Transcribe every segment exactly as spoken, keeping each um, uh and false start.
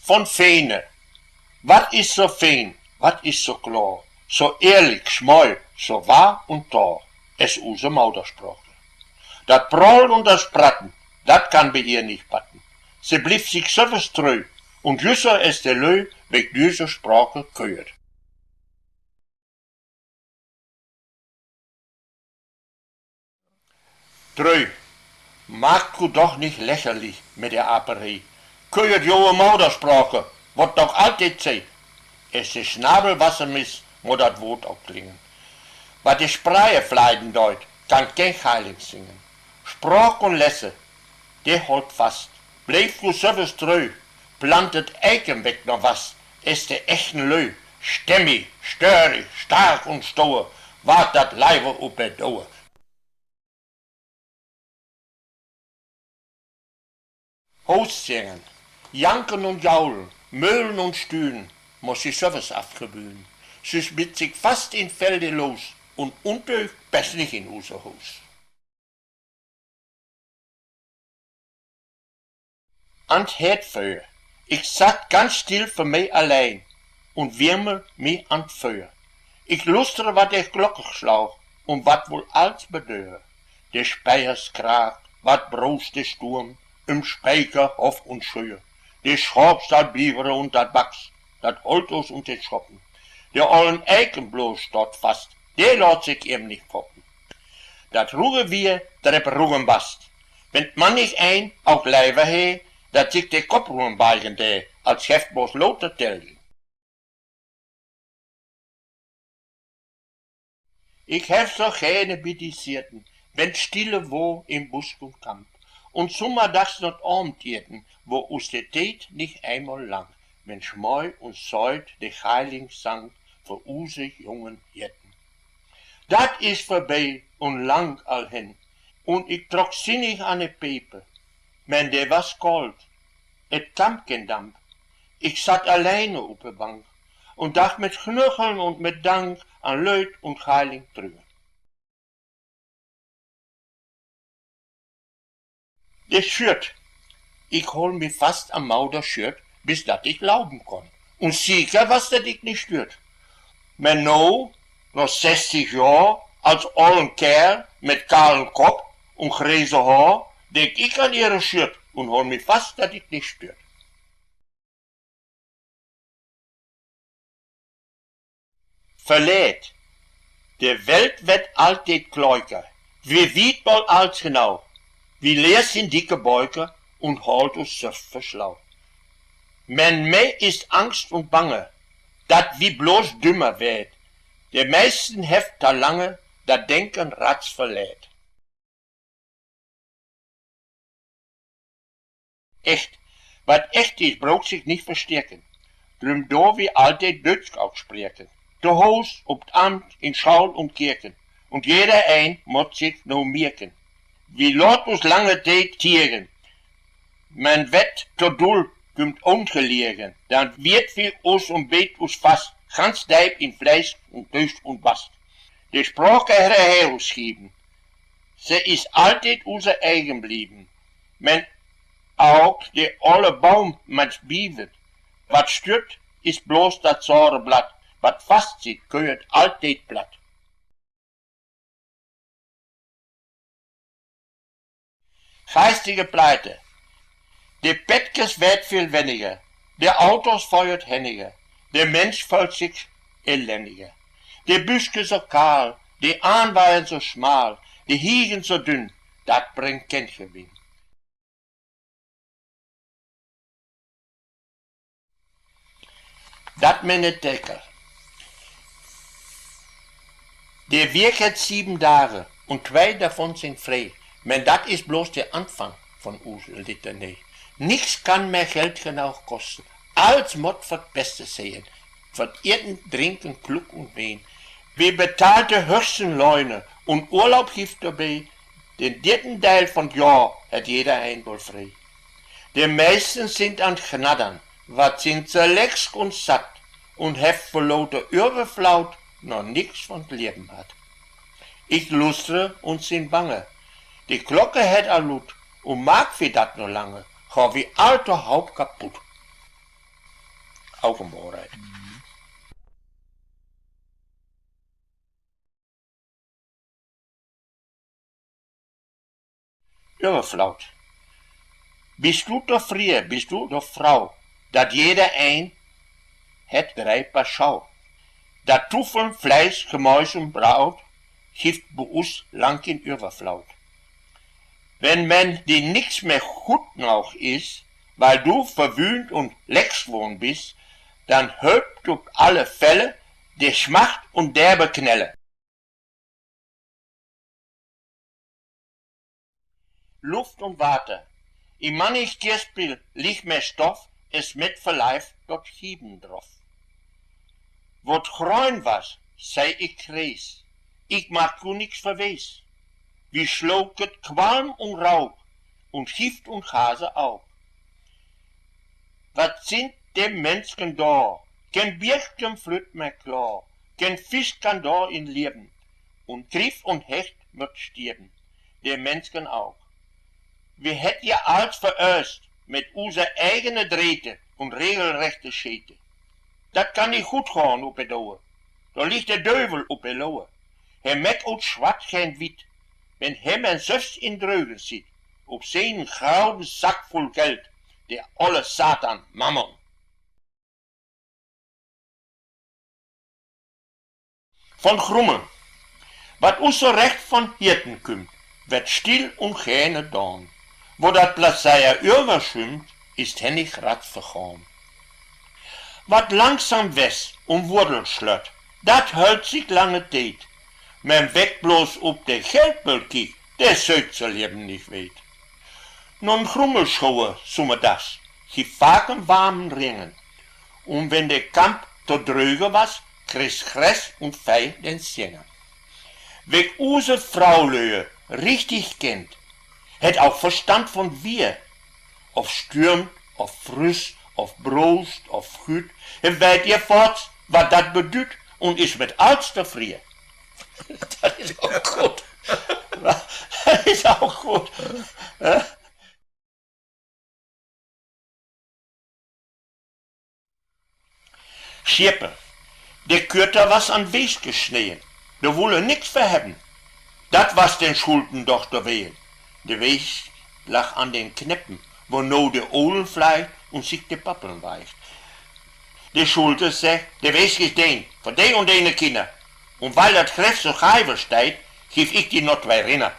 Von Fene. Wat is so feen, wat is so kloor, so ehrlik, smoi, so wahr un toor, es use Modersprake. Dat Prollen un dat Spratten, dat kann bi ehr nich batten. Se blifft sik sövves trö, un jüst so es de Lö, wek düsse Sprake köört. Drö. Maakt ju doch nich lächerlich mit de Aperee. Köört jo use Modersprake, wat doch alltiet se. Es de Snabel wassen miss, mutt dat Woort ok klingen. Wat de Spreie fleiden deit, kann keen Heilig singen. Spraak un Lesse, de hollt fast. Bleevt ju sövves trö, plantet Eiken wek na Wast, es de echten Lö, stemmig, störig, stark un stoer, ward dat leiver up de Doer. Hoos singen, janken un jaulen, mölen un stünen, muss se sövves afgewühnen. Süss bitt sik fast in Felde los un Untög passt nich in use Huus. An't Heerdföör. Ik satt ganz still för mi alleen un wimmel mi an't Föör. Ik lustre, wat de Klock slaag un wat woll alls bedöör. De Speiers kraak, wat broos de Sturm, üm Spieker, Hoff un Schöör. De Schaapstall bievere un dat Backs, dat Holthuus un de Schoppen. De ollen Eiken blots staht fast, de laat sik eem nich foppen. Dat Rugewier drepp Rugenbast. Wenn man nich een ok leiver he, dat sik de Kopp rumbeigen de, als hefft blots loter Telgen. Ik heff so geene bi de Sierten, wenn stille Wohr in Busk un Kamp, un summerdags na't Avendeten, wo us de Tiet nich eenmal lang, wenn smoi un seut de Heiligsang för use jungen Jetten. Dat is vörbi un lang al hen, un ik trock sinnig an de Piepe, men de was koolt, et kamm keen Damp. Ik satt alleine up de Bank un dacht mit Gnücheln un mit Dank an Lüüd un Heilig trügg. De Schürt. Ik holl mi fast an Moder Schürt, bis dat ik laupen kunn, un sieker was, dat ik nich stürt. Men nu, na sestig Johr, als ollen Keerl mit kahlen Kopp un griese Hoor, denk ik an ehre Schürt un holl mi fast, dat ik nich stürt. Verleet. De Welt wett alltiet kleuker, wi wiet bol alls genau, wi leest in dicke Beuker un haalt us sülvst för slau. Men mi is angst un bange, dat wi blots dümmer weert, de meisten hefft to lange dat Denken ratz verleet. Echt. Wat echt is, bruukt sik nich versteken. Drüm dor wi alltiet Düütsk ok spreken, to Huus, op't Amt, in Schaul un Kirken, un jeder een mutt sik no mieken. Wi laat us lange Tiet tiegen, men wett to dull, kümmt ungelegen, dann wiet wi us un beet us fast, ganz deep in Fleesch un Tüüg un Bast. De Sprake hett ehr Heil schieven, se is alltiet use egen blieven, men ok de olle Boom mank bievet, wat stütt, is blots dat sore Blatt, wat fast sitt, köört alltiet platt. Geistige Pleite. De Pettkes weert veel wenniger, de Autos föhrt henniger, de Mensch föhlt sik elenniger. De Büske so kahl, de Ahnweien so smaal, de Hiegen so dünn, dat bringt keen Gewinn. Dat Minnetekel. De Wiek hett sieben Dage un twee dorvon sünd free, men dat is blots de Anfang von use Litanee. Nix kann mehr Geld genoog kosten, alls mutt vör't Beste sehn, vör't Eten, Drinken, Kluck un Wehn. Wi betahlt de höchsten Löhne un Urlaub gifft dorbi, den drüdden Deel von't Johr hett jeder een woll free. De meisten sünd an't Gnaddern, wat sünd se leck un satt un hefft vör loter Överflaut noch nix von't Leven hatt. Ik luster un sin bange, de Klocke hett al luut, un maakt wi dat noch lange, gah wi all tohaup kaputt. ok en Wohrheit. Överfloot. Bist du tofree, bist du doch frau, dat jeder een hett dree Paar Schau. Dat Tuffeln, Fleisch, Gemüs un Braut gifft bi us lang in Överfloot. Wenn men di nix mehr gut noog is, weil du verwöhnt un leck worrn bist, dann hölpt op alle Fälle de Smacht un derbe Knelle. Luft un Water. In mannig Kirspel liggt mehr Stoff, es mit Verleif dat Gieben droff. Wat gröön was, sei ik Krees, ik maak du nix verwees. Wi sloket Qualm un Rauk un Gift un Gase auk. Wat sind de Mensken dor? Keen Bierken flütt mehr klor, keen Fisch kann dor in lieven, un Griff un Hecht mööt stierven, de Mensken auk. Wi hett ehr alls verööst mit use egene Drete un regelrechte Schete. Dat kann nich gut gahn op de Dour, dor liggt de Dövel op de Lour. He meckt ut Swatt keen Witt, wenn he men sülvst in Drögen sitt, op senen grauden Sack vull Geld, de olle Satan Mammon. Von Grummeln. Wat us so recht von Hierten kümmt, wert still un geerne daan. Wo dat Pläseer överschwimmt, is hennig ratz vergahn. Wat langsam wässt un Wurdeln slött, dat höllt sik lange Tiet. Men wek bloß op de Geldböll kiekt, de söökt sien Leven nich weet. Na'n Grummelschoer summerdags gifft faken warmen Regen, un wenn de Kamp to dröge was, kritt Gress un Veeh den Segen. Wek use Fraulöe richtig kennt, hett auk Verstand von Wier. Of stürmt, of früss, of broost, of gütt, he weet ehr foorts, wat dat bedüüdt, un is mit alls tofree. Dat is ok goot. Dat is ok goot. Schieppel. De Kürter was an Weeske sneen, dor wull he nix för hebben. Dat was den Schulten doch to ween. De Weesk lag an den Kneppen, wo no de Olen fleigt un sik de Pappeln weigt. De Schulte seggt: De Weesk is deen för de un dene Kinner, un weil dat Greff so geiwe steiht, giff ik di noch twee Rinner.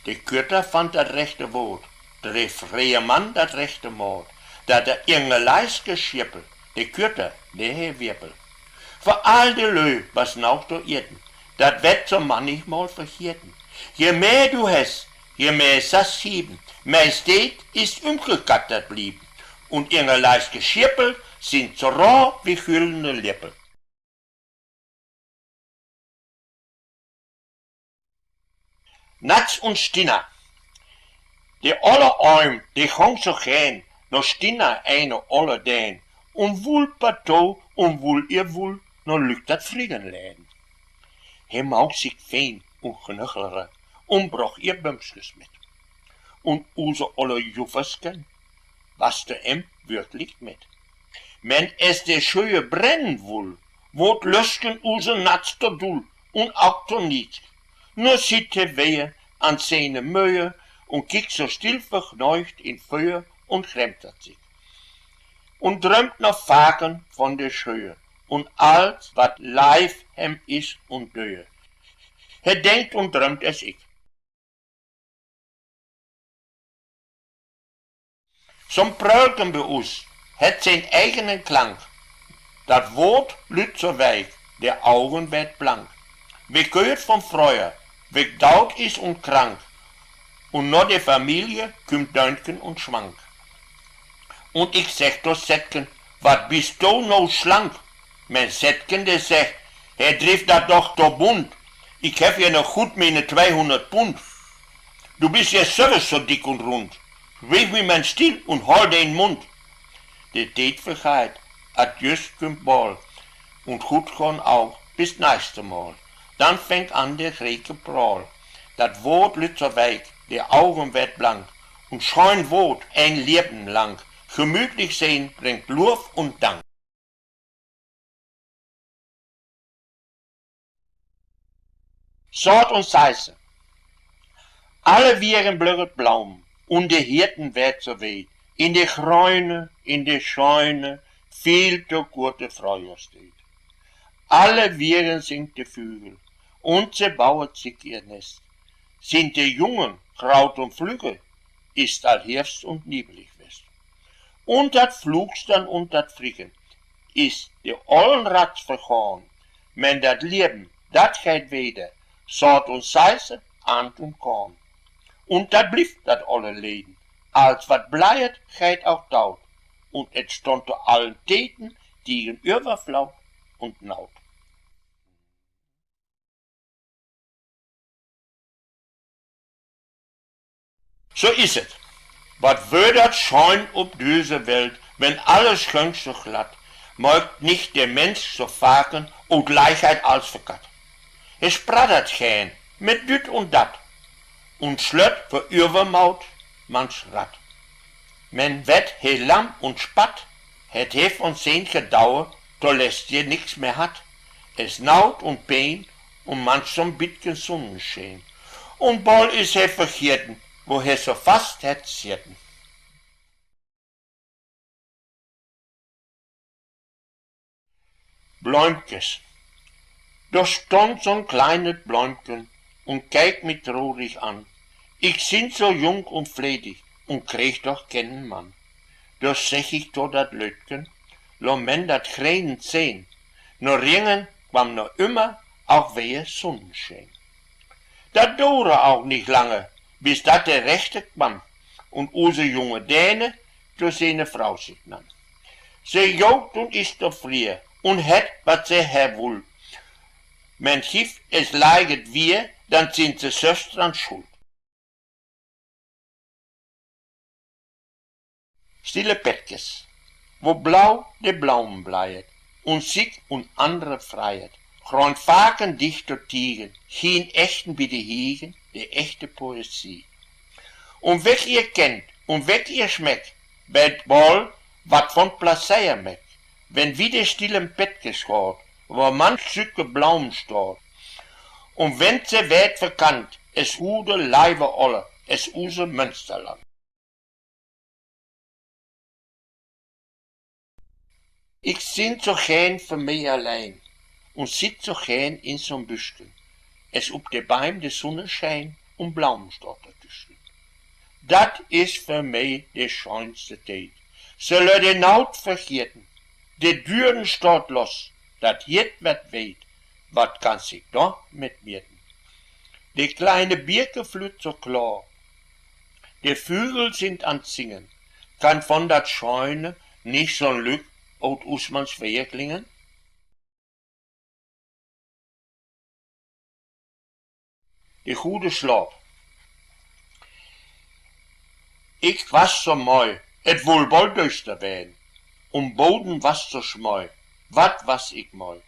De Kürter fann dat rechte Woort, dreff ree'e man dat rechte Maat, dat de Ingeleiske Schieppel, de Kürter, de he Wieppel. För all de Lö was naug to ieten, dat wert so mannigmal vergieten. Je mehr du hest, je mehr sast gieven, meist dat is ümgekehrt dat blieven. Un Ingeleiske Schieppel sünd so raa wie güllene Lieppel. Natz un Stinna. De olle Eem, de gong so geern na Stinna, ene olle Deen, un wull parto un wull ehr wull na Lück dat Friegenleden. He mauk sik feen un gnöchelre un broch ehr Bömskes mit. Un use olle Juffersken was to em würklik mit. Men es de Schöe brennen wull, word Lösken use Natz to dull un auk to niedsk. Nu sitt he weer an siene Möhe un kiekt so still vergnöögt in Föer un gremtert sik. Un drömmt noch faken von de Schöe un alls, wat leev hem is un döe. He denkt un drömmt es ik. So'n Prölken bi us hett sien egenen Klang. Dat Woort lütt so week, de Augen weert blank. Wik höört von fröher, wik daut is un krank, un na de Familie kümmt Döntken un Schwank. Un ik segg to Setken: Wat bist du no slank? Men Setken, de seggt: He drifft dat doch to bunt. Ik heff je noch gut miene tweehunnert Pund. Du bist je sülvst so dick un rund. Wees mi man still un holl den Mund. De Tiet vergeiht, Adjüs kümmt boll, un gut gahn auk, bis nächste Mal. Dann fängt an de Rekeprahl. Dat Woort lütt so week, de Augen weert blank, un schöön Woort een Leven lang. Gemütlich sien bringt Luff un Dank. Saat un Seiße. Alle Wiegen blöget Blaumen, un de Hierten weert so weet, in de gröne, in de schöne, viel to korte Fröhjohrstiet. Alle Wiegen singt de Vügel, un se bauet sik ehr Nest. Sind de Jungen graut un flügge, is al Hervst un niebelig west. Un dat Fluustern un dat Fricken is de ollen Ratz vergahn, men dat Leven, dat geiht weder, Saat un Seiße, Arnt un Kahn. Un dat blifft dat olle Leven, alls wat bleiet, geiht auk daut, un et stunn to allen Teden tiegen Överflaut un Naut. So is et. Wat wöör dat schöön up düse Welt, wenn alles göng so glatt, möökt nich de Mensch so faken ut Leichheit alls vergatt. He spraddert geern mit düt un dat un slött vör Övermoot manch Ratt. Men wett he lamm un spatt, hett he von sien Gedauer tolest je nix mehr hatt, es Naut un Peen un manch so'n bitken Sunnenschien. Un boll is he vergeten, wo he so fast hett seten. Blömkes. Dor stunn so'n kleinet Blömken un keek mi trurig an. Ik sin so jung un fledig un kreeg doch keenen Mann. Dor segg ik to dat Lüttken: Lo men dat Grenen sehn. No Regen kwamm no ümmer auk weer Sunnenschien. Dat duure auk nich lange, bis dat de Rechte kwamm un use junge Dene to siene Frau sik namm. Se joogt un is tofree un hett, wat se he wull. Men gifft et leiget weer, dann sind se sölvst dran schuld. Stille Pettkes. Wo blau de Blaumen bleiet un sik un annere freiet, gröönt faken dicht to Tiegen, gien echten bi de Hiegen, de echte Poesie. Un weck ehr kennt un weck ehr smeckt, weet boll, wat von Pläseer meckt, wenn wi de stillen Pettkes gaht, wo manch süke Blaumen staht. Un wenn se weert verkannt, es gude, leive Olle, es use Münsterland. Ik sin so geern för mi alleen un sitt so geern in so'n Büsken, es up de Beim de Sunne scheen un Blaumen staht dortüsken. Dat is för mi de schöönste Tiet. Se lö de Naut vergeten, de Düren staht los, dat Hiert wat weet, wat kann sik dor mit mieten? De kleine Bieke flütt so kloor, de Vügel sind an Singen, kann von dat Schöne nich so'n Lück ut Usmanns Weer klingen? De gude Slaap. Ik was so möi, et wull boll düster ween, un boden was so smeu, wat was ik möi.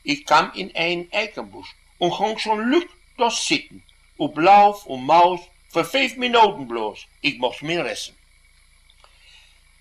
Ik kamm in en Ekenbusch un gong so'n Lück dor sitten, up Lauf un Maus, för fief Minoten blots, ik mocht mi ressen.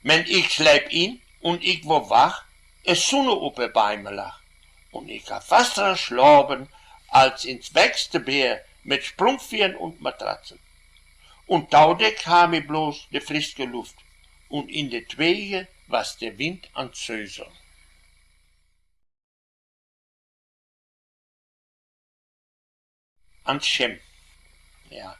Men ik sleep in un ik wor wach, es Sunne up de Beime lag, un ik harr fastrer slapen as in't weckste Beer mit Sprungfiern un Matratzen. Un taudeckt harr mi blots de friske Luft, un in de Twege was de Wind an Söseln. An Schemm. Ja.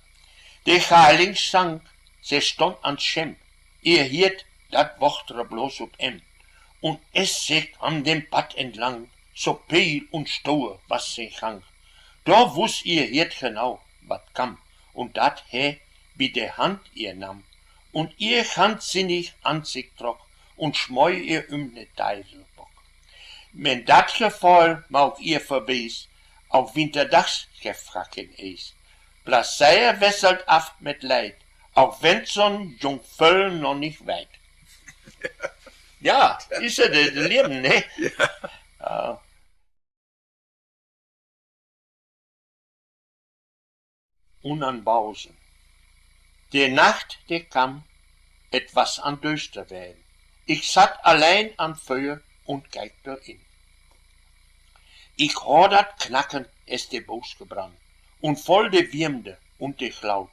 De Heiling sank, se stunn an Schemm. Ehr Hiert, dat wochtre blots up em. Un es se kamm den Padd entlang, so peel un stoer was sien Gang. Dor wuss ehr Hiert genau, wat kamm, un dat he bi de Hand ehr namm un ehr ganz sinnig an sik trock un smeu ehr üm de Teidelbock. Men dat Geföhl maak ehr verwies, auk winterdags gifft gar keen Ies. Pläseer wesselt af mit Leid, auk wenn so'n Jungvögel noch nich weit. Ja, is ja de, de Leven, ne? Ja. Un an Bausen. De Nacht, de kamm, et was an döster ween. Ik satt alleen an Föer un keek dor in. Ik hoor dat Knacken, es de Buske brann. un voll de Wiärmde un de Glaut.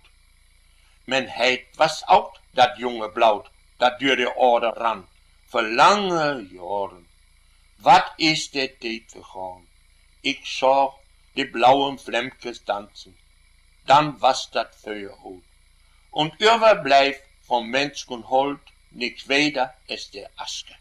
Men heet was auk dat junge Blaut, dat dör de Ader rann, vör lange Johren. Wat is de Tiet vergahn! Ik sach de blauen Flemmkes danzen, dann was dat Föer ut, un överbleev von Mensk un Holt nix weder es de Aske.